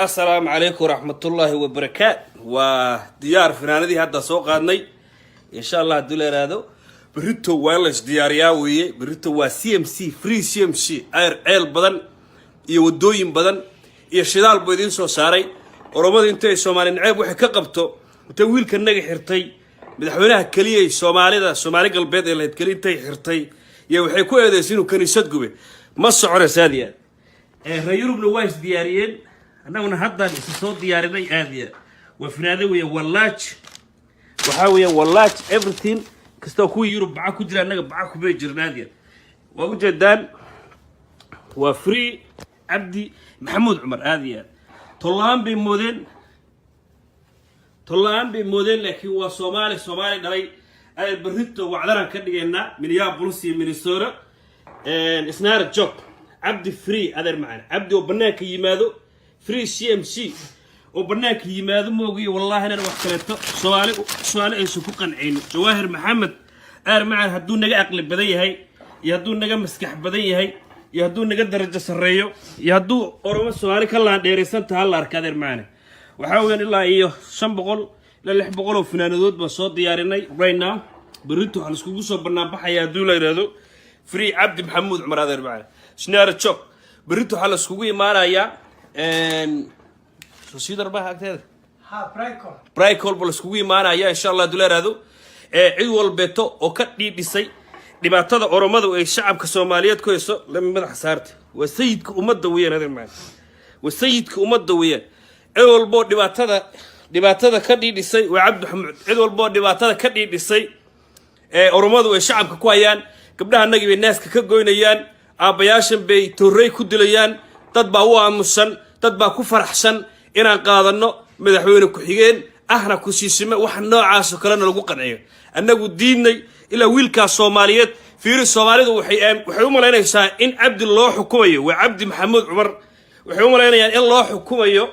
Asalaamu calaykum waraxmatullaahi wabarakaat. Waa diyaar finaanadii hadda soo qaadnay. Insha Allah haddii la yiraahdo, berito waa in la isdiyaariyaa weeye. Berito waa CMC free, CMC ayr ceel badan iyo wadooyin badan iyo shidaal buu idiin soo saaray. Oromada intay Soomaali naceeb waxay ka qabto, intay wiilka naga xirtay, madaxweynaha keliyay Soomaalida, Soomaali Galbeed ee lahayd keli intay xirtay iyo waxay ku eedeysay inuu kaniisad gube. Ma soconaysa. Aad iyo aad reer Yurubna waa isdiyaariyeen, annaguna haddaan isu soo diyaarinay. Aad iyo aad waa finaado weeye, waa large, waxaa weeyaan waa large everything. Kastoo kuwii Yurub baca ku jira, annaga baca kumay jirin. Aad iyo aad waa ujeedaan, waa free Cabdi Maxamuud Cumar. Aad iyo aad tollaan bay moodeen, tollaan bay moodeen, laakiin waa Soomaali, Soomaali dhalay. Ay berrito wacdanaan ka dhigaynaa Minneapolis iyo Minnesota. It's not a joke. Cabdi free, adeer macaan. Cabdi oo bannaanka yimaado, free CMC oo bannaanka yimaado moogiyo, wallaahi inaan wax kaleeto Soomaali, Soomaali aysan ku qancaynin. Jawaahir Maxamed, adeer macaan, hadduu naga aqli badan yahay iyo hadduu naga maskax badan yahay iyo hadduu naga darajo sarreeyo iyo hadduu Oromo Soomaali ka laandheeraysan taha la arka. Adeer macaane, waxaa weeyaan ilaa iyo 500 ilaa 600 oo finaanadood baan soo diyaarinay right now. Berrito waxaa laiskugu soo banaanbaxaya hadduu la yidhaahdo free Cabdi Maxamuud Cumar. Adeer macane, it's not a joke. Berrito waxaa laiskugu imaanayaa soo maaha agteeda. Ha, Bricol. Bricol ba laiskugu imaanaya, insha Allah hadduu la yidhaahdo. Cid walbeeto oo ka dhiidhisay dhibaatada Oromadu ay shacabka Soomaaliyeed ku hayso, lama madaxa saarta. Waa sayidka ummadda weeyaan, adeer macane, waa sayidka ummadda weeyaan. Cid walboo dhibaatada ka dhiidhisay waa Cabdi Maxamuud. Cid walboo dhibaatada ka dhiidhisay ee Oromadu ay shacabka ku hayaan, gabdhaha annagii bay naaska ka goynayaan, aabbayaashan bay torrey ku dilayaan. Dad baa u aamusan, dad baa ku faraxsan inaan qaadanno madaxweyne ku-xigeen ahna ku siisime. Wax noocaasoo kalena lagu qanciyo annagu diidnay ilaa wiilkaas Soomaaliyeed. Fiiri, Soomaalidu waxay u malaynaysaa in Cabdi loo xukumayo. Waa Cabdi Maxamuud Cumar. Waxay u malaynayaan in loo xukumayo,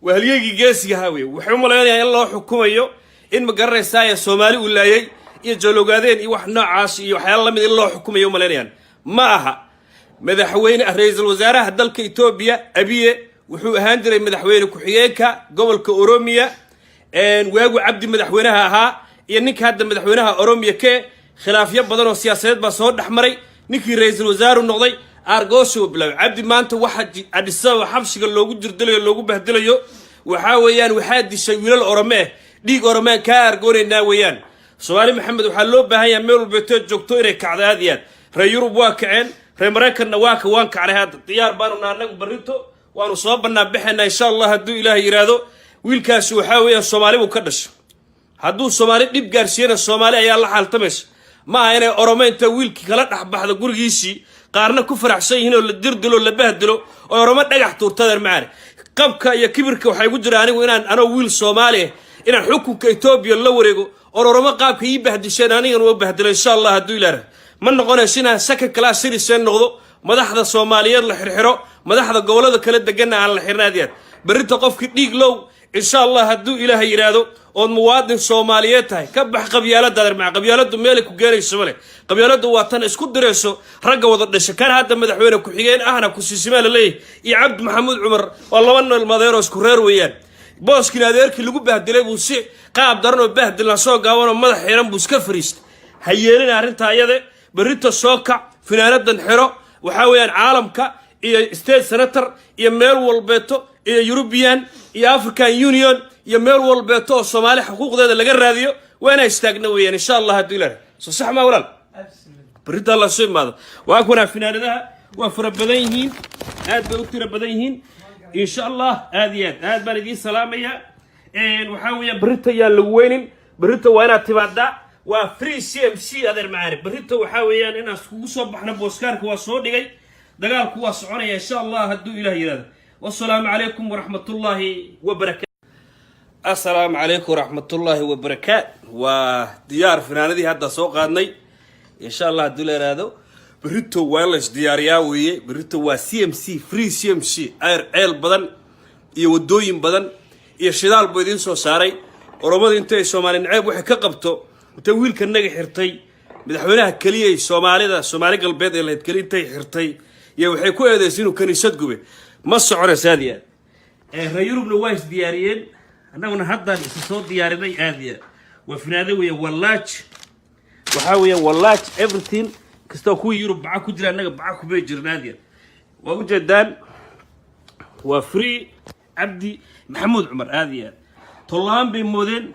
waa halyeygii geesigahaa wey. Waxay u malaynayaan in loo xukumayo in, ma garanaysaaye, Soomaali uu laayay iyo jalogaadeen iyo wax noocaas iyo waxyaala lamid in loo xukumayo u malaynayaan. Ma aha. Madaxweyne, ra-iisul wasaaraha dalka Etoobiya Abiye wuxuu ahaan jiray madaxweyne ku-xigeenka gobolka Oromiya waagu Cabdi madaxweynaha ahaa iyo ninka hadda madaxweynaha Oromiya ke khilaafyo badan oo siyaasadeed baa soo dhex maray. Ninkii ra-iisul wasaaru noqday, aargoosi uu bilaabay. Cabdi maanta waxa Addis Ababa xabsiga loogu jirdilayo, loogu bahdilayo, waxaa weeyaan waxaa dishay wiilal Orome ah, dhiig Oromean kaa aargoonaynaa weeyaan. Soomaali Maxamed, waxaa loo baahan yahay meel walbeetood joogto inay kacdo. Aad iyo aad reer Yurub waa kaceen, reer Maraykanna waa ka waan kacnay. Hadda diyaar baanu na annagu, barrito waanu soo bannaan baxaynaa, insha Allah hadduu Ilaahay yidhaahdo. Wiilkaasi waxaa weeyaan Soomaali buu ka dhashay. Hadduu Soomaali dhib gaarsiiyana, Soomaali ayaa la xaaltamaysa. Ma aha inay Oromo inta wiilkii kala dhex baxdo gurigiisii, qaarna ku faraxsan yihiin oo la dirdilo, la bahdilo, oo Oromo dhagax tuurtadeer macaane. Qabka iyo kibirka waxay igu jira anigu inaan anoo wiil Soomaali ah inaan xukunka Etoobiya la wareego oon Oromo qaabka ii bahdisheen anigana u bahdilo, insha Allah hadduu Ilaah. Ma noqonayso inaan second class citizen noqdo, madaxda Soomaaliyeed la xirxiro, madaxda gobollada kala deganna aan la xirna. Aad iyo aad berrinta qofkii dhiig low, insha Allah hadduu Ilaahay yidhaahdo, ood muwaadin Soomaaliyeed tahay, ka bax qabyaalada. Adeer maca, qabyaaladu meelay ku geenayso male. Qabyaaladu waa tan isku dirayso ragga wada dhasha. Kan hadda madaxweyne ku-xigeen ahna ku-siisimaa laleeyahay iyo Cabdi Maxamuud Cumar waa laba noolmadeer oo isku reer weeyaan. Booskiin adeerkii lagu bahdilay buu si qaab daran oo bahdilna soo gaaban oo madax xiran buu iska fariistay. Ha yeelina arrintaa iyade. Berrito soo kac, finaanadan xiro. Waxaa weeyaan caalamka iyo state senator iyo meel walbeeto iyo European iyo African Union iyo meel walbeeto oo Soomaali xuquuqdeeda laga raadiyo waa inaa istaagna weeyaan, insha Allah hadduu Ilaah. Soo sax maa, walaal? Berrintaa la soo imaado. Waa kunaa finaanadaha, waa fara badan yihiin, aad bay u tiro badan yihiin, insha Allah. Aad iyo aad aad baan idiin salaamayaa. Waxaa weeyaan berrito yaan lagu weynin. Berrito waa inaad timaadaa. Waa free CMC, adeer macaani. Berrito waxaa weeyaan inaan iskugu soo baxno. Booskaarka waa soo dhigay, dagaalku waa soconaya, insha Allah hadduu Ilaah yidhahdo. Wasalaamu calaykum waraxmatullaahi wabarakaatu. Asalaamu calaykum waraxmatullaahi wabarakaat. Waa diyaar finaanadii hadda soo qaadnay. Insha Allah hadduu la yidhaahdo, berrito waa in la isdiyaariyaa weeye. Berrito waa CMC free, CMC ayr ceel badan iyo wadooyin badan iyo shidaal buu idiin soo saaray. Oromada intay Soomaali naceeb waxay ka qabto, intay wiilka naga xirtay, madaxweynaha keliyay Soomaalida, Soomaali Galbeed ee lahayd keli intay xirtay iyo waxay ku eedeysay inuu kaniisad gube. Ma soconaysa. Aad iyo aad Reer Yurubna waa isdiyaariyeen, annaguna haddaan isu soo diyaarinay. Aad iyo aad waa finaado weeye, waa large, waxaa weeyaan waa large everything. Kastoo kuwii Yurub baca ku jira, annaga baca kumay jirin. Aad iyo aad waa ujeedaan, waa free Cabdi Maxamuud Cumar. Aad iyo aad tollaan bay moodeen,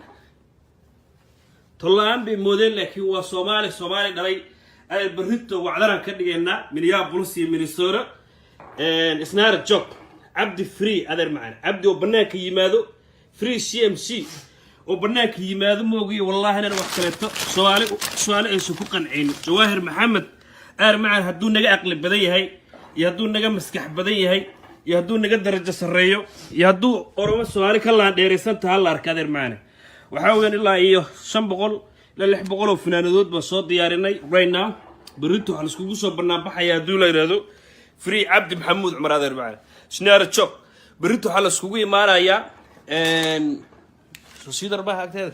tollaan bay moodeen, laakiin waa Soomaali, Soomaali dhalay. Ay berrito wacdaraan ka dhigaynaa Minneapolis iyo Minnesota. It's not a joke. Cabdi free, adeer macaan. Cabdi oo bannaanka yimaado, free CMC oo bannaanka yimaado moogiyo, wallaahi inaan wax kaleeto Soomaali, Soomaali aysan ku qancaynin. Jawaahir Maxamed, adeer macaan, hadduu naga aqli badan yahay iyo hadduu naga maskax badan yahay iyo hadduu naga darajo sarreeyo iyo hadduu Oromo Soomaali ka laandheeraysan taha, la arka, adeer macaane. Waxaa weeyaan ilaa iyo 500 ilaa 600 oo funaanadood baan soo diyaarinay right now. Berrito waxaa laiskugu soo banaanbaxaya, hadduu la yidhaahdo, free Cabdi Maxamuud Cumar, adeer macane. Snaara joog. Berrito waxaa laiskugu imaanayaa soo maaha agteeda.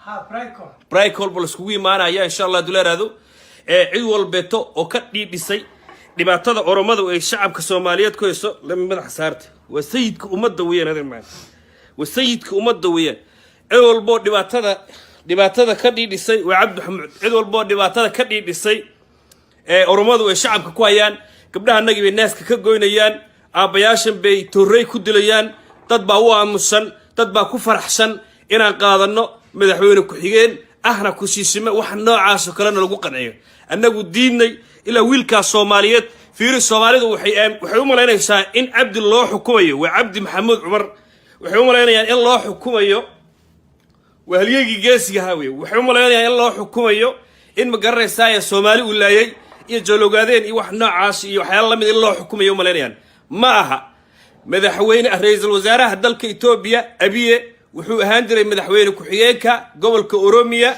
Ha, Bricol. Bricol ba laiskugu imaanaya, insha Allah hadduu la yidhaahdo. Cid walbeeto oo ka dhiidhisay dhibaatada Oromadu ay shacabka Soomaaliyeed ku hayso, lama madaxa saarta. Waa sayidka ummadda weeyaan, adeer macane, waa sayidka ummadda weeyaan. Cid walboo dhibaatada ka dhiidhisay waa Cabdi Maxamuud. Cid walboo dhibaatada ka dhiidhisay ee Oromadu ay shacabka ku hayaan, gabdhaha annagii bay naaska ka goynayaan, aabbayaashan bay torrey ku dilayaan. Dad baa u aamusan, dad baa ku faraxsan inaan qaadanno madaxweyne ku-xigeen ahna ku siisime. Wax noocaasoo kalena lagu qanciyo annagu diidnay. Ilaa wiilkaas Soomaaliyeed fiiri. Soomaalidu waxay u malaynaysaa in Cabdi loo xukumayo. Waa Cabdi Maxamuud Cumar. Waxay u malaynayaan in loo xukumayo, waa halyeygii geesigahaa wey. Waxay u malaynayaan in loo xukumayo in, ma garanaysaaye, Soomaali uu laayay iyo joologaadeen iyo wax noocaas iyo waxyaala lamid in loo xukumayo u malaynayaan. Ma aha. Madaxweyne, ra-iisul wasaaraha dalka Etoobiya Abiye wuxuu ahaan jiray madaxweyne ku-xigeenka gobolka Oromiya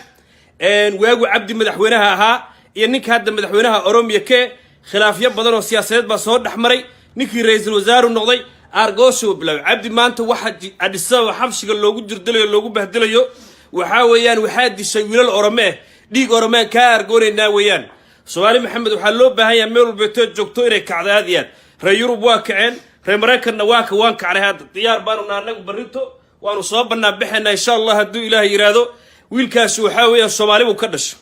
waagu Cabdi madaxweynaha ahaa iyo ninka hadda madaxweynaha Oromiya ke khilaafyo badan oo siyaasadeed baa soo dhex maray. Ninkii ra-iisul wasaaru noqday, aargoosha uu bilaabay. Cabdi maanta waxa Addis Ababa xabsiga loogu jirdilayo, loogu bahdilayo, waxaa weeyaan waxaa dishay wiilal Orome ah. Dhiig Oromeen kaa aargoonaynaa weeyaan. Soomaali Maxamed, waxaa loo baahan yahay meel walbeetood joogto inay kacdo. Aad iyo aad reer Yurub waa kaceen, reer Maraykanna waa ka waan kacnay. Hadda diyaar baanu na annagu, barrito waanu soo bannaan baxaynaa, insha Allah hadduu Ilaahay yidhaahdo. Wiilkaasi waxaa weeyaan Soomaali buu ka dhashay.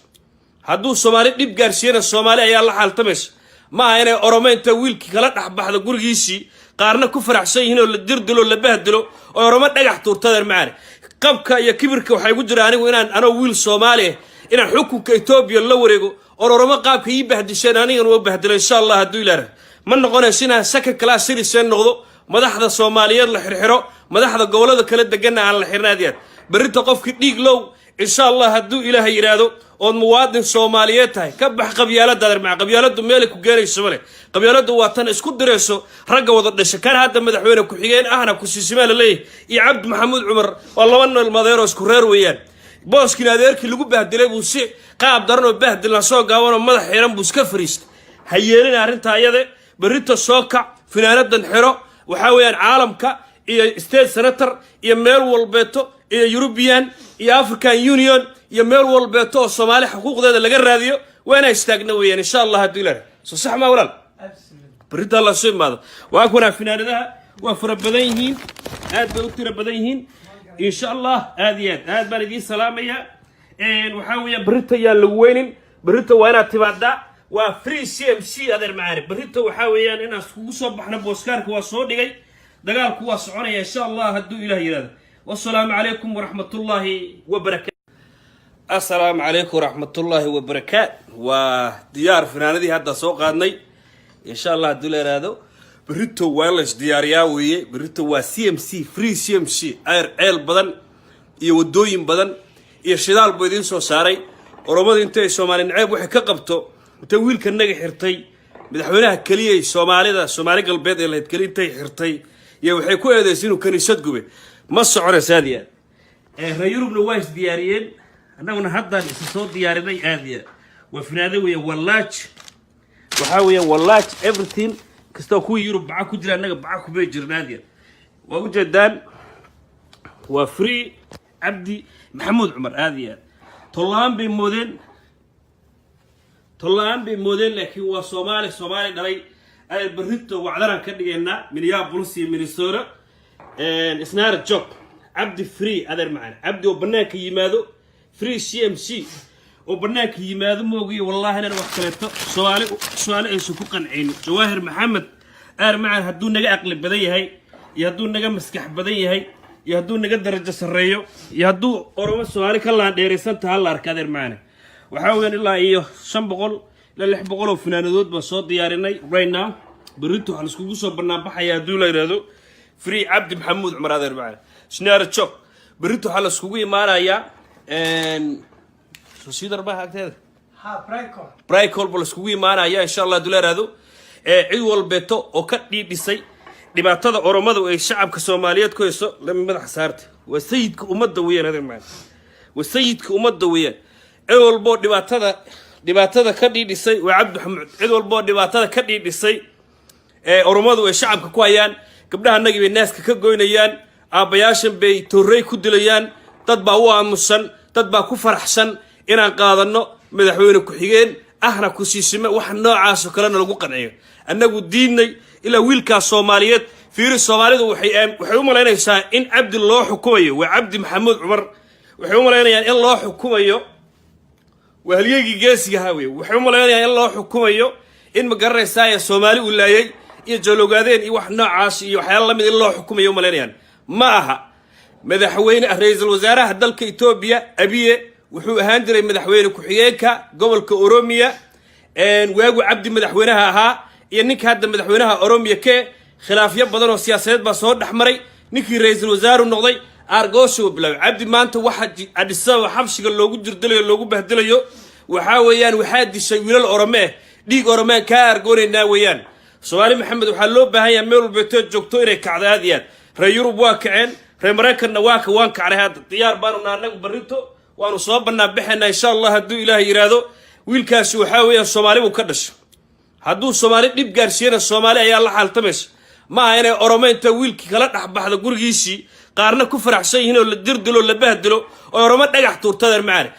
Hadduu Soomaali dhib gaarsiiyana, Soomaali ayaa la xaaltamaysa. Ma aha inay Oromo inta wiilkii kala dhex baxdo gurigiisii, qaarna ku faraxsan yihiin oo la dirdilo, la bahdilo, oo Oromo dhagax tuurtadeer macaane. Qabka iyo kibirka waxay ku jira anigu inaan anoo wiil Soomaali ah inaan xukunka Etoobiya la wareego oon Oromo qaabka ii bahdisheen anigana u bahdilo, insha Allah hadduu Ilaah. Ma noqonayso inaan second class citizen noqdo, madaxda Soomaaliyeed la xirxiro, madaxda gobollada kala deganna aan la xirna. Aad iyo aad berrinta qofkii dhiig low, insha Allah hadduu Ilaahay yidhaahdo, ood muwaadin Soomaaliyeed tahay, ka bax qabyaalada, adeer maca. Qabyaaladu meelay ku geenayso male. Qabyaaladu waa tan isku dirayso ragga wada dhasha. Kan hadda madaxweyne ku-xigeen ahna ku-siisimaa la leeyahay iyo Cabdi Maxamuud Cumar waa laba noolmadeer oo isku reer weeyaan. Booskiina adeerkii lagu bahdilay buu si qaab daran oo bahdilna soo gaabanoo madax xiran buu iska fariistay. Ha yeelina arrintaa iyade. Berrito soo kac, finaanadan xiro. Waxaa weeyaan caalamka iyo state senator iyo meel walbeeto iyo European iyo African Union iyo meel walbeeto oo Soomaali xuquuqdeeda laga raadiyo waa inaa istaagna weeyaan, insha Allah hadduu Ilaah. Soo sax maa, walaal? Berrito la soo imaado. Waa kunaa finaanadaha, waa fara badan yihiin, aad bay u tiro badan yihiin, insha Allah. Aad iyo aad aad baan idiin salaamayaa. Waxaa weeyaan berrito yaan lagu weynin. Berrito waa inaad timaadaa. Waa free CMC, adeer macaani. Berrito waxaa weeyaan inaan iskugu soo baxno. Booskaarka waa soo dhigay, dagaalku waa soconaya, insha Allah hadduu Ilaah yidhahdo. Wasalaamu calaykum waraxmatullaahi wabarakaatu. Assalaamu calaykum waraxmatullaahi wabarakaat. Waa diyaar finaanadii hadda soo qaadnay, insha Allah hadduu la yidhaahdo. Berrito waa in la isdiyaariyaa weeye. Berrito waa CMC, free CMC. Ayr ceel badan iyo waddooyin badan iyo shidaal buu idiin soo saaray. Oromada intay Soomaali naceeb waxay ka qabto, intay wiilka naga xirtay, madaxweynaha keliyay Soomaalida, Soomaali Galbeed ee lahayd keli intay xirtay iyo waxay ku eedeysay inuu kaniisad gubay. Ma soconaysa. Aad iyo aad reer Yurubna waa isdiyaariyeen, annaguna haddaan isu soo diyaarinay. Aad iyo aad waa finaado weeye, waa large, waxaa weeyaan waa large everything. Kastoo kuwii Yurub baca ku jira, annaga baca kumay jirin. Aad iyo aad waa ujeedaan, waa free Cabdi Maxamuud Cumar. Aad iyo aad tollaan bay moodeen, tollaan bay moodeen, laakiin waa Soomaali, Soomaali dhalay. Ay berrito wacdaraan ka dhigaynaa Minneapolis iyo Minnesota. It's not a joke. Cabdi free, adeer macaan. Cabdi oo bannaanka yimaado, free CMC oo bannaanka yimaado moogiyo, wallaahi inaan wax kaleeto Soomaali aysan ku qancaynin. Jawaahir Maxamed, adeer macaan, hadduu naga aqli badan yahay iyo hadduu naga maskax badan yahay iyo hadduu naga darajo sarreeyo iyo hadduu Oromo Soomaali ka laandheeraysan taha la arka, adeer macaane. Waxaa weeyaan ilaa iyo 500 ilaa 600 oo funaanadood baan soo diyaarinay right now. Berrito waxaa laiskugu soo banaanbaxaya, hadduu la yidhaahdo, free Cabdi Maxamuud Cumar, adeer macaane. It's not a joke. Berrito waxaa laiskugu imaanayaa soo maaha agteeda. Ha, Bricol. Bricol ba laiskugu imaanaya, insha Allah hadduu la yidhaahdo. Cid walbeeto oo ka dhiidhisay dhibaatada Oromadu ay shacabka Soomaaliyeed ku hayso, lama madaxa saarta. Waa sayidka ummadda weeyaan, adeer macaan. Waa sayidka ummadda weeyaan. Cid walboo dhibaatada ka dhiidhisay waa Cabdi Maxamuud. Cid walboo dhibaatada ka dhiidhisay ee Oromadu ay shacabka ku hayaan, gabdhaha annagii bay naaska ka goynayaan, aabbayaashan bay torrey ku dilayaan. Dad baa u aamusan, dad baa ku faraxsan inaan qaadanno madaxweyne ku-xigeen ahna ku siisime. Wax noocaasoo kalena lagu qanciyo annagu diidnay ilaa wiilkaas Soomaaliyeed. Fiiri, Soomaalidu waxay u malaynaysaa in Cabdi loo xukumayo. Waa Cabdi Maxamuud Cumar. Waxay u malaynayaan in loo xukumayo, waa halyeygii geesigahaa wey. Waxay u malaynayaan in loo xukumayo in, ma garanaysaa, Soomaali uu laayay iyo jalogaadeen iyo wax noocaas iyo waxyaala lamid in loo xukumayo u malaynayaan. Ma aha. Madaxweyne, ra-iisul wasaaraha dalka Etoobiya Abiye wuxuu ahaan jiray madaxweyne ku-xigeenka gobolka Oromiya waagu Cabdi madaxweynaha ahaa iyo ninka hadda madaxweynaha Oromiya ke khilaafyo badan oo siyaasadeed baa soo dhex maray. Ninkii ra-iisul wasaaru noqday, aargoosha uu bilaabay. Cabdi maanta waxa Addis Ababa xabsiga loogu jirdilayo, loogu bahdilayo, waxaa weeyaan waxaa dishay wiilal Orome ah. Dhiig Oromaan kaa aargoonaynaa weeyaan. Soomaali Maxamed, waxaa loo baahan yahay meel walbeetood joogto inay kacdo aad iyo aad. Reer Yurub waa kaceen, reer Maraykanna waa ka waan kacnay. Hadda diyaar baanu na annagu. Barrito waanu soo bannaan baxaynaa, insha Allah, hadduu Ilaahay yidhaahdo. Wiilkaasi waxaa weeyaan Soomaali buu ka dhashay. Hadduu Soomaali dhib gaarsiiyana, Soomaali ayaa la xaaltamaysa. Ma aha inay Oromo inta wiilkii kala dhex baxdo gurigiisii, qaarna ku faraxsan yihiin oo la dirdilo, la bahdilo, oo Oromo dhagax tuurtadeer macaane.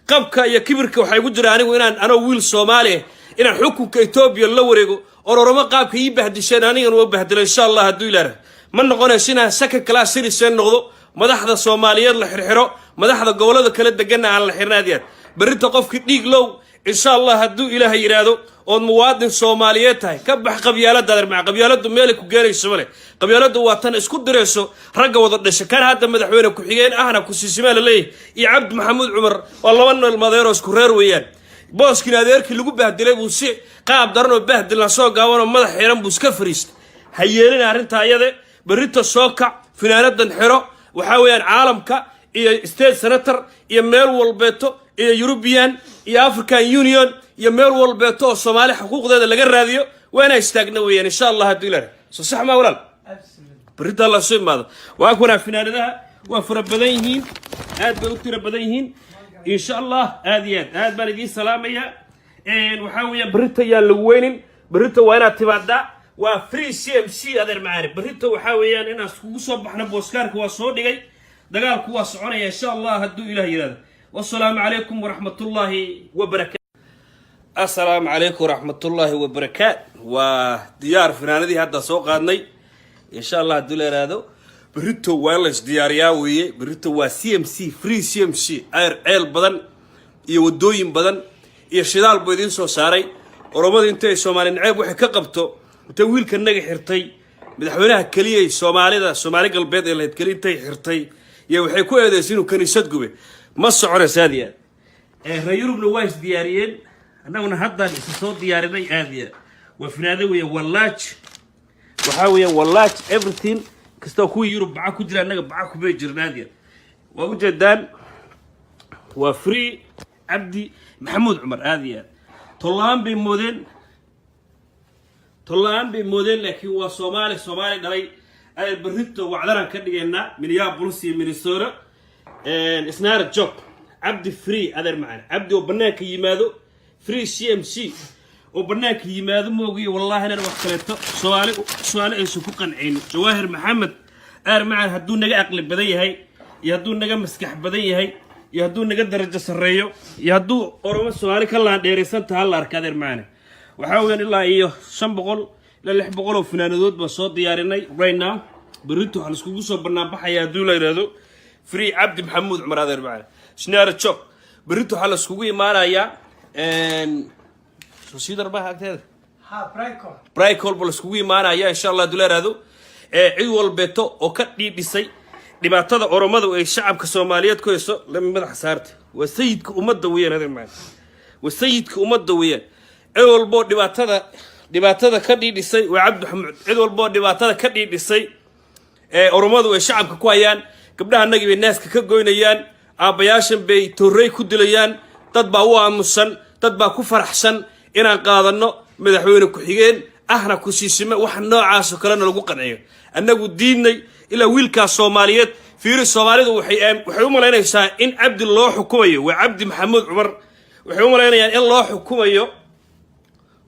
Qabka iyo kibirka waxaa igu jira anigu inaan anoo wiil Soomaali ah inaan xukunka Etoobiya la wareego oon Oromo qaabka ii bahdisheen anigan waa bahdilo, insha Allah hadduu Ilaah. Ma noqonayso inaan second class citizen noqdo, madaxda Soomaaliyeed la xirxiro, madaxda gobollada kala deganna aan la xirna aad iyo aad. Berrinta qofkii dhiig low, insha Allah hadduu Ilaahay yidhaahdo, ood muwaadin Soomaaliyeed tahay, ka bax qabyaalada, adeer maca. Qabyaaladu meelay ku geenayso male. Qabyaaladu waa tan isku dirayso ragga wada dhasha. Kan hadda madaxweyne ku-xigeen ahna ku-siisimaa la leeyahay iyo Cabdi Maxamuud Cumar waa laba noolmadeeroo isku reer weeyaan. Booskiina adeerkii lagu bahdilay buu si qaab daran oo bahdilna soo gaaban oo madax xiran buu iska fariistay. Ha yeelina arrintaa iyade. Berrito soo kac, finaanadan xiro. Waxaa weeyaan caalamka iyo state senator iyo meel walbeeto iyo European iyo African Union iyo meel walbeeto oo Soomaali xuquuqdeeda laga raadiyo waa inaa istaagna weeyaan, insha Allah hadduu Ilaah. Soo sax maa, walaal? Berrito la soo imaado. Waa kunaa finaanadaha, waa fara badan yihiin, aad bay u tiro badan yihiin, insha Allah. Aad iyo aad aad baan idiin salaamayaa. Waxaa weeyaan berrito yaan lagu weynin. Berrito waa inaad timaadaa. Waa free CMC, adeer macaani. Berrito waxaa weeyaan inaan iskugu soo baxno. Booskaarka waa soo dhigay. Dagaalku waa soconaya, insha Allah hadduu Ilaah yidhahdo. Wasalaamu calaykum waraxmatullaahi wabarakaatu. Assalaamu calaykum waraxmatullaahi wabarakaat. Waa diyaar finaanadii hadda soo qaadnay, insha Allah hadduu la yidhaahdo. Berrito waa in la isdiyaariyaa weeye. Berrito waa CMC, free CMC. Ayr ceel badan iyo waddooyin badan iyo shidaal buu idiin soo saaray. Oromada intay Soomaali naceeb waxay ka qabto, intay wiilka naga xirtay, madaxweynaha keliyay Soomaalida, Soomaali Galbeed ee lahayd keli intay xirtay iyo waxay ku eedeysay inuu kaniisad gube. Ma soconaysa aad iyo aad. Reer Yurubna waa isdiyaariyeen, annaguna haddaan isa soo diyaarinay aad iyo aad. Waa finaado weeye, waa large. Waxaa weeye waa large everything. Kastoo kuwii Yurub baca ku jira, annaga baca kumay jirin aad iyo aad. Waa ujeedaan, waa free Cabdi Maxamuud Cumar aad iyo aad. Tollaan bay moodeen, tollaan bay moodeen, laakiin waa Soomaali, Soomaali dhalay. Ay berrito wacdaraan ka dhigaynaa Minneapolis iyo Minnesota. It's not a joke. Cabdi free, adeer macaan. Cabdi oo bannaanka yimaado, free CMC oo bannaanka yimaado moogiyo, wallaahi inaan wax kaleeto Soomaali aysan ku qancaynin. Jawaahir Maxamed, adeer macaan, hadduu naga aqli badan yahay iyo hadduu naga maskax badan yahay iyo hadduu naga darajo sarreeyo iyo hadduu Oromo Soomaali ka laandheeraysan taha la arka, adeer macaane. Waxaa weeyaan ilaa iyo 500 ilaa 600 oo funaanadood baan soo diyaarinay right now. Berrito waxaa laiskugu soo banaanbaxaya, hadduu la yidhaahdo, free Cabdi Maxamuud Cumar. Adeer macana shnaara joog. Berrito waxaa laiskugu imaanayaa soo siidar maaha agteeda. Ha, Bricol. Bricol ba laiskugu imaanaya, insha Allah, hadduu la yidhaahdo. Cid walbeeto oo ka dhiidhisay dhibaatada Oromadu ay shacabka Soomaaliyeed ku hayso, lama madaxa saarta. Waa sayidka ummadda weeyaan, adeer macana, waa sayidka ummadda weeyaan. Cid walboo dhibaatada ka dhiidhisay, waa Cabdi Maxamuud. Cid walboo dhibaatada ka dhiidhisay ee Oromadu ay shacabka ku hayaan, gabdhaha annagii bay naaska ka goynayaan, aabbayaashan bay torrey ku dilayaan. Dad baa u aamusan, dad baa ku faraxsan inaan qaadanno madaxweyne ku-xigeen ahna ku siisime. Wax noocaasoo kalena lagu qanciyo annagu diidnay ilaa wiilkaas Soomaaliyeed. Fiiri, Soomaalidu waxay u malaynaysaa in Cabdi loo xukumayo. Waa Cabdi Maxamuud Cumar. Waxay u malaynayaan in loo xukumayo,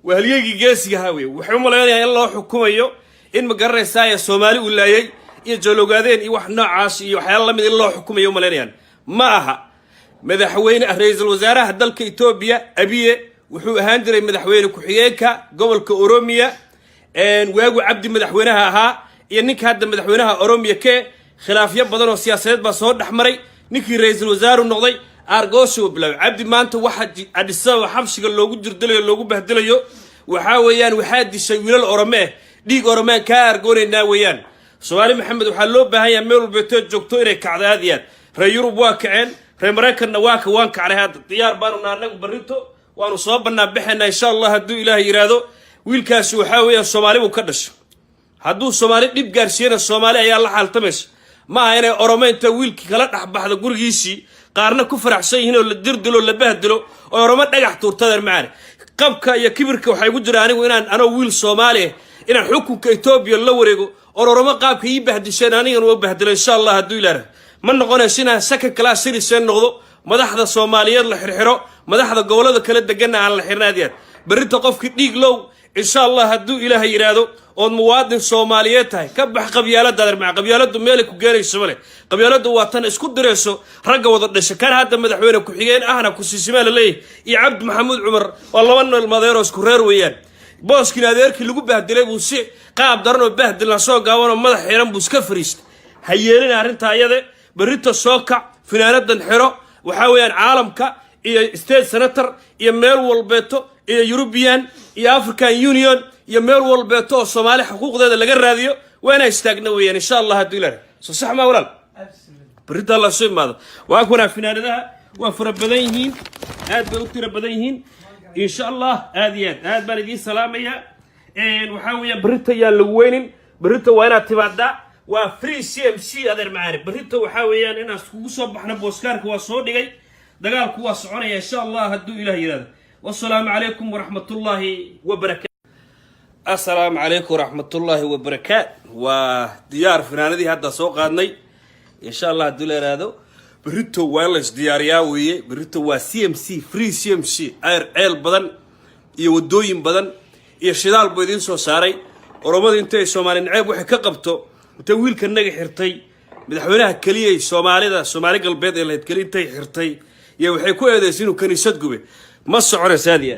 waa halyeygii geesigahaa wey. Waxay u malaynayaan in loo xukumayo in, ma garanaysaa, Soomaali uu laayay iyo joologaadeen iyo wax noocaas iyo waxyaala lamid in loo xukumayo u malaynayaan. Ma aha. Madaxweyne, ra-iisul wasaaraha dalka Etoobiya Abiye wuxuu ahaan jiray madaxweyne ku-xigeenka gobolka Oromiya waagu Cabdi madaxweynaha ahaa. Iyo ninka hadda madaxweynaha Oromiya ke khilaafyo badan oo siyaasadeed baa soo dhex maray. Ninkii ra-iisul wasaaru noqday, aargoosi uu bilaabay. Cabdi maanta waxa Addis Ababa xabsiga loogu jirdilayo, loogu bahdilayo, waxaa weeyaan waxaa dishay wiilal Orome ah, dhiig Oromaan kaa aargoonaynaa weeyaan. Soomaali Maxamed, waxaa loo baahan yahay meel walbeetood joogto inay kacdo aad iyo aad. Reer Yurub waa kaceen, reer Maraykanna waa ka waan kacnay. Hadda diyaar baanu nahay annagu, barrito waanu soo bannaan baxaynaa, insha Allah, hadduu Ilaahay yidhaahdo. Wiilkaasi waxaa weeyaan Soomaali buu ka dhashay. Hadduu Soomaali dhib gaarsiiyana, Soomaali ayaa la xaaltamaysa. Ma aha inay Oromo inta wiilkii kala dhex baxdo gurigiisii, qaarna ku faraxsan yihiin oo la dirdilo, la bahdilo, oo Oromo dhagax tuurtadeer macaane. Qabka iyo kibirka waxaa igu jira anigu inaan anoo wiil Soomaali ah inaan xukunka Etoobiya la wareego oon Oromo qaabka ii bahdisheen anigan waa bahdilo, insha Allah, hadduu Ilaah. Ma noqonayso inaan second class citizen noqdo, madaxda Soomaaliyeed la xirxiro, madaxda gobollada kala deganna aan la xirna. Aad iyo aad berrinta qofkii dhiig low, insha Allah, hadduu Ilaahay yidhaahdo, ood muwaadin Soomaaliyeed tahay, ka bax qabyaalada, adeer maca. Qabyaaladu meelay ku geenayso male. Qabyaaladu waa tan isku dirayso ragga wada dhasha. Kan hadda madaxweyne ku-xigeen ahna ku-siisimaa la leeyahay iyo Cabdi Maxamuud Cumar waa laba noolmadeeroo isku reer weeyaan. Booskiin adeerkii lagu bahdilay buu si qaab daran oo bahdilna soo gaaban oo madax xiran buu iska fariistay. Ha yeelina arrintaa iyade. Berrito soo kac, finaanadan xiro. Waxaa weeyaan caalamka iyo state senator iyo meel walbeeto iyo European iyo African Union iyo meel walbeeto oo Soomaali xuquuqdeeda laga raadiyo waa inaa istaagna weeyaan, insha Allah, hadduu Ilaah. Soo sax maa, walaal? Berrito alla soo imaado. Waa kuwanaa finaanadaha, waa fara badan yihiin, aad bay u tiro badan yihiin, insha Allah. Aad iyo aad aad baan idiin salaamayaa. Waxaa weeyaan berrito yaan lagu weynin. Berrito waa inaad timaadaa. Waa free CMC, adeer macaani. Berrito waxaa weeyaan inaan iskugu soo baxno. Booskaarka waa soo dhigay, dagaalku waa soconaya, insha Allah, hadduu Ilaah yidhahdo. Wasalaamu calaykum waraxmatullaahi wabarakaatu. Assalaamu calaykum waraxmatullaahi wabarakaat. Waa diyaar finaanadii hadda soo qaadnay, insha Allah, hadduu la yidhaahdo. Berrito waa in la isdiyaariyaa weeye. Berrito waa CMC, free CMC. Ayr ceel badan iyo waddooyin badan iyo shidaal buu idiin soo saaray. Oromada intay Soomaali naceeb waxay ka qabto, intay wiilka naga xirtay, madaxweynaha keliyay Soomaalida, Soomaali Galbeed ee lahayd keli intay xirtay iyo waxay ku eedeysay inuu kaniisad gube. Ma soconaysa. Aad iyo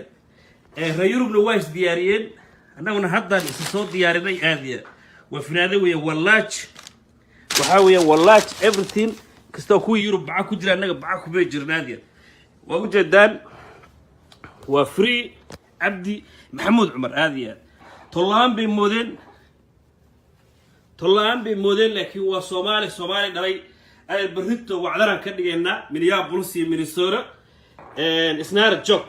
aad reer Yurubna waa isdiyaariyeen, annaguna haddaan isa soo diyaarinay. Aad iyo aad waa finaado weeye, waa large, waxaa weeyaan waa large everything. Kastoo kuwii Yurub baca ku jira, annaga baca kumay jirna. Aad iyo aad waa ujeedaan, waa free Cabdi Maxamuud Cumar. Aad iyo aad tollaan bay moodeen, tollaan bay moodeen, laakiin waa Soomaali, Soomaali dhalay. Ay berrito wacdaraan ka dhigaynaa Minneapolis iyo Minnesota. Isnaara joog.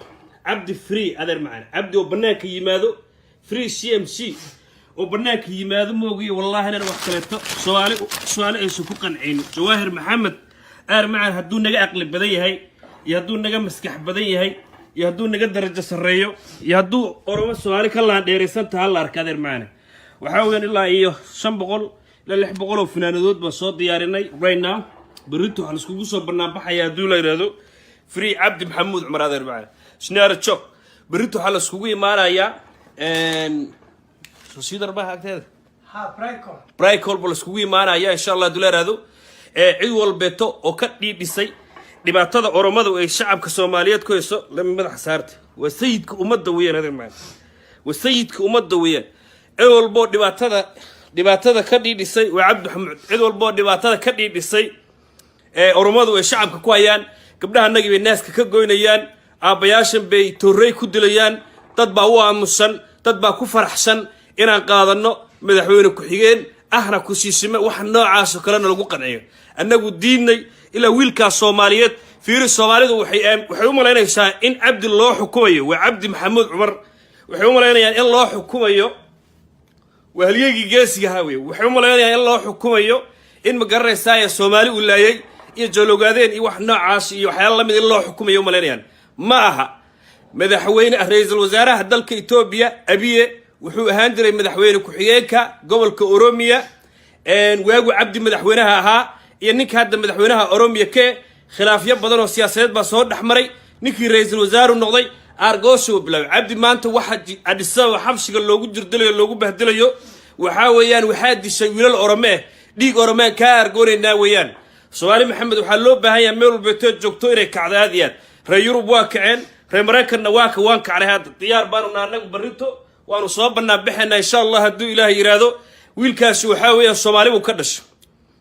Cabdi free, adeer macaan. Cabdi oo bannaanka yimaado, free CMC oo bannaanka yimaado moogiyo, wallaahi inaan wax kaleeto Soomaali aysan ku qancaynin. Jawaahir Maxamed, aar macaan, hadduu naga aqli badan yahay iyo hadduu naga maskax badan yahay iyo hadduu naga darajo sarreeyo iyo hadduu Oromo Soomaali ka laandheeraysan taha la arka, adeer macaane. Waxaa weeyaan ilaa iyo 500 ilaa 600 oo finaanadood baan soo diyaarinay right now. Berrito waxaa laiskugu soo banaanbaxaya, hadduu la yidhaahdo, free Cabdi Maxamuud Cumar, adeer macaane. Shnaara joog. Berrito waxaa laiskugu imaanayaa soo siidar maaha agteeda. Ha, Bricol. Bricol ba laiskugu imaanaya, insha Allah, hadduu la yidhaahdo. Cid walbeeto oo ka dhiidhisay dhibaatada Oromadu ay shacabka Soomaaliyeed ku hayso, lama madaxa saarta. Waa sayidka ummadda weeyaan, adeer macaan, waa sayidka ummadda weeyaan. Cid walboo dhibaatada Dhibaatada ka dhiidhisay waa Cabdi Maxamuud. Cid walba oo dhibaatada ka dhiidhisay ee Oromadu ay shacabka ku hayaan, gabdhaha annagii bay naaska ka goynayaan, aabbayaashan bay torrey ku dilayaan. Dad baa u aamusan, dad baa ku faraxsan inaan qaadanno madaxweyne ku-xigeen ahna ku siisime. Wax noocaasoo kalena lagu qanciyo annagu diidnay. Ilaa wiilkaas Soomaaliyeed fiiri. Soomaalidu waxay u malaynaysaa in Cabdi loo xukumayo. Waa Cabdi Maxamuud Cumar. Waxay u malaynayaan in loo xukumayo, waa halyeygii geesigahaa wey. Waxay u malaynayaan in loo xukumayo in, ma garanaysaaye, Soomaali uu laayay iyo jalogaadeen iyo wax noocaas iyo waxyaala lamid in loo xukumayo u malaynayaan. Ma aha. Madaxweyne, ra-iisul wasaaraha dalka Etoobiya Abiye wuxuu ahaan jiray madaxweyne ku-xigeenka gobolka Oromiya waagu Cabdi madaxweynaha ahaa iyo ninka hadda madaxweynaha Oromiya ke khilaafyo badan oo siyaasadeed baa soo dhex maray. Ninkii ra-iisul wasaaru noqday, aargoosha uu bilaabay. Cabdi maanta waxa Addis Ababa xabsiga loogu jirdilayo, loogu bahdilayo, waxaa weeyaan waxaa dishay wiilal Orome ah. Dhiig Oromaan kaa aargoonaynaa weeyaan. Soomaali Maxamed waxaa loo baahan yahay meel walbeetood joogto inay kacdo aad iyo aad. Reer Yurub waa kaceen, reer Maraykanna waa ka waan kacnay. Hadda diyaar baanu na annagu, barrito waanu soo bannaan baxaynaa, insha Allah, hadduu Ilaahay yidhaahdo. Wiilkaasi waxaa weeyaan Soomaali buu ka dhashay.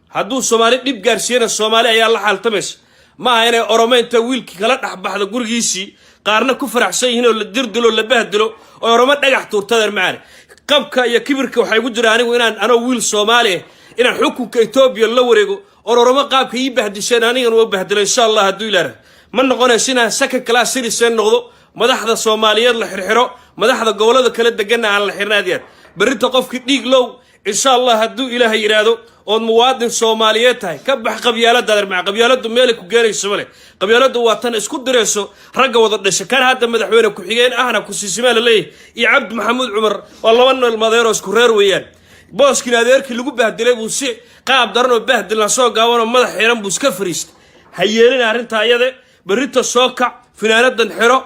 Hadduu Soomaali dhib gaarsiiyana, Soomaali ayaa la xaaltamaysa. Ma aha inay Oromo inta wiilkii kala dhex baxdo gurigiisii, qaarna ku faraxsan yihiin oo la dirdilo, la bahdilo, oo Oromo dhagax tuurtadeer macaane. Qabka iyo kibirka waxay igu jira anigu inaan anoo wiil Soomaali ah inaan xukunka Etoobiya la wareego oon Oromo qaabka ii bahdisheen anigan uma bahdilo, insha Allah, hadduu Ilaah. Ma noqonayso inaan second class citizen noqdo, madaxda Soomaaliyeed la xirxiro, madaxda gobollada kala deganna aan la xirna. Aad iyo aad berrinta qofkii dhiig low, insha Allah, hadduu Ilaahay yidhaahdo, ood muwaadin Soomaaliyeed tahay, ka bax qabyaalada, adeer maca. Qabyaaladu meelay ku geenayso male. Qabyaaladu waa tan isku dirayso ragga wada dhasha. Kan hadda madaxweyne ku-xigeen ahna ku-siisimaa la leeyahay iyo Cabdi Maxamuud Cumar waa laba noolmadeeroo isku reer weeyaan. Booskiin adeerkii lagu bahdilay buu si qaab daran oo bahdilna soo gaaban oo madax xiran buu iska fariistay. Ha yeelina arrintaa iyade. Berrita soo kac, finaanadan xiro.